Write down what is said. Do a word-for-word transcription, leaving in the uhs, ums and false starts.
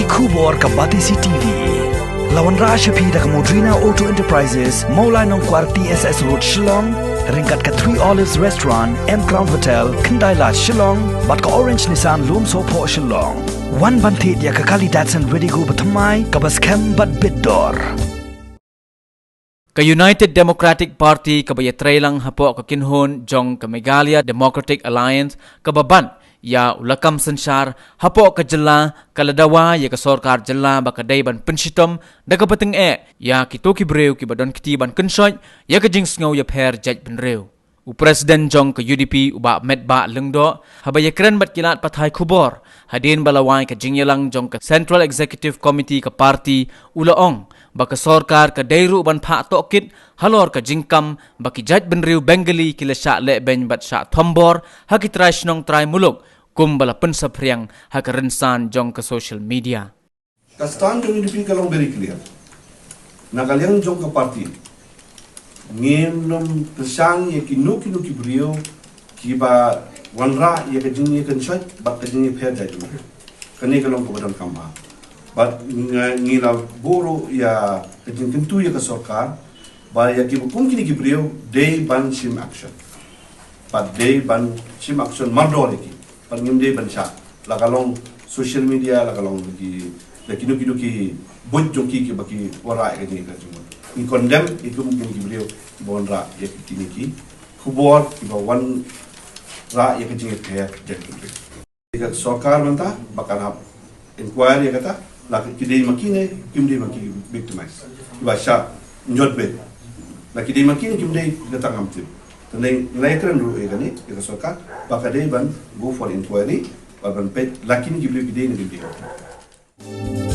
Khubor ka Batesi T V. La wanrah sha phi da ka Modrina Auto Enterprises, Mawlai Nongkwar T S S Road, Shillong, ryngkat ka Three Olives Restaurant, M Crown Hotel, Khyndai Lad, Shillong, bad ka Orange Nissan Lumsohphoh, Shillong. Wan ban thied ïa ka kali Datsun Redigo bathymmai kaba skhem bad bit dor. Ka United Democratic Party kaba ïatreilang hapoh ka kynhun jong ka Meghalaya Democratic Alliance kaba bat ïa u lakam synshar hapoh ka jylla ka la dawa ïa ka sorkar jylla ba ka dei ban pynshitom da kaba tyngeh ïa kito ki briew kiba don kti ban kynshoit ïa ka jingsngew ïapher jaitbynriew. U President jong ka U D P, u Bah Metbah Lyngdoh, haba ïakren bad ki lad pathai khubor hadien ba la wai ka jingïalang jong ka Central Executive Committee ka party, u la ong ba ka sorkar ka dei ruh ban phah tohkit halor ka jingkam ba ki jaitbynriew Bengali ki la shah lehbeiñ bad shah thombor ha ki trai shnong trai muluk, kum ba la pynsaphriang ha ka rynsan jong ka social media. Ka stand jong U D P ka long very clear. Na ka liang jong ka party, ngim nym kyrshan ïa kino kino ki briew kiba wanrah ïa ka jingïakynshoi bad ka jingïapher jait. Kane ka long kaba donkam bha. Bad nga, ngi la buh ruh ïa ka jingkyntu ïa ka sorkar ba ïa kiba kum kine ki briew dei ban shim action. Bad dei ban shim action mardor ïa ki. Bad ngim dei ban shah, la ka long social media, la ka long ki, la kino kino ki buit jong ki kiba ki wanrah ïa kine ki jingmut. Ngi condemn ïa ki kum kine ki briew kiba wanrah ïa kine ki khubor, kiba wanrah ïa ka jingïapher jait. Ka sorkar mynta ba kan hap inquiry ïa kata, la ki dei ma ki ne kim dei ma ki victimize, kiba shah njot beit. La ki dei ma ki ne kim dei, kata ngam tip. Te ngi la ïakren ruh ïa kane ïa ka sorkar ba ka dei ban go for inquiry, ba ban peit la kine ki briew ki dei ne kim dei.